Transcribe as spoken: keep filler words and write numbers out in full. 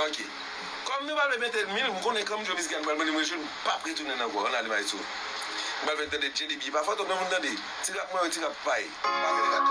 Ok. Kòm nou pral fè venntèt mil, m konnen kanm jwe mizik la, nou pral mande mwen jwe, m p ap retounen ankò. Ann ale maestro. M pral fè tande Jelly Bean. Pafwa twòp nan moun tande. Ti rap mwen yo, ti rap pay. M pa fè rap.